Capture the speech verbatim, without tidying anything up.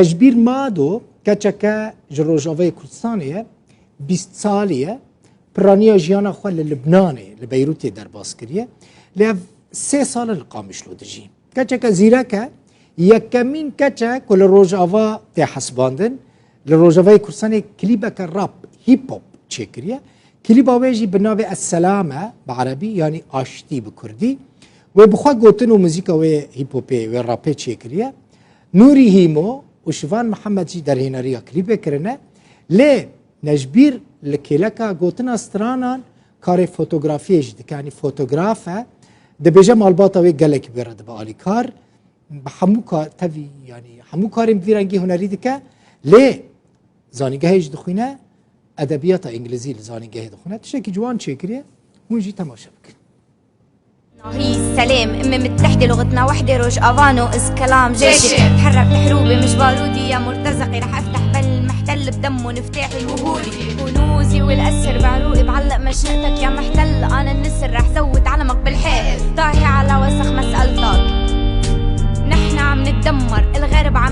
Necbîr Mado keçeke ji Rojavayê Kurdistanê ye, bîst salî ye, piraniya jiyana xwe li Libnanê, li Beyrûtê derbas kiriye. Lê ev sê sal e li Qamişlo dijî. Keçeke zîrek e, yekemîn keçe ku li Rojava tê hesibandin, li Rojavayê Kurdistanê klîbeke rap, hip hop çêkiriye. Klîba wê jî bi navê Esselam e bi erebî, yanî aştî bi kurdî. Wê bi xwe gotin û muzîka wê hip hopê, wê rapê çêkiriye. Nûrî Hîmo û Şivan Mihemed jî derhêneriya klîbê kirine. Lê Necbîr li kêleka gotina stranan karê fotografiyê jî dike. Yanî fotograf e. Dibêje malbata wê gelekî wê re dibe alîkar. Bi hemû ka-, tevî, yanî hemû karên bi vî rengî hunerî dike. Lê zanîngehê jî dixwîne, edebiyata îngilîzî li zanîngehê dixwîne. Tiştekî ciwan çêkiriye. Hûn jî temaşe bikin. ناهي سلام، أمة متحدة، لغتنا وحدة، روج أفانو إسكلام جيشي. تحرك حروبي مش بارودي يا مرتزقي، رح أفتح بل محتل بدمه نفتاح الوهولي. كنوزي والأسر بعروقي بعلق مشنقتك يا محتل، أنا النسر رح زود علمك بالحيط. طاهي على وسخ مسألتك. نحن عم نتدمر، الغرب عم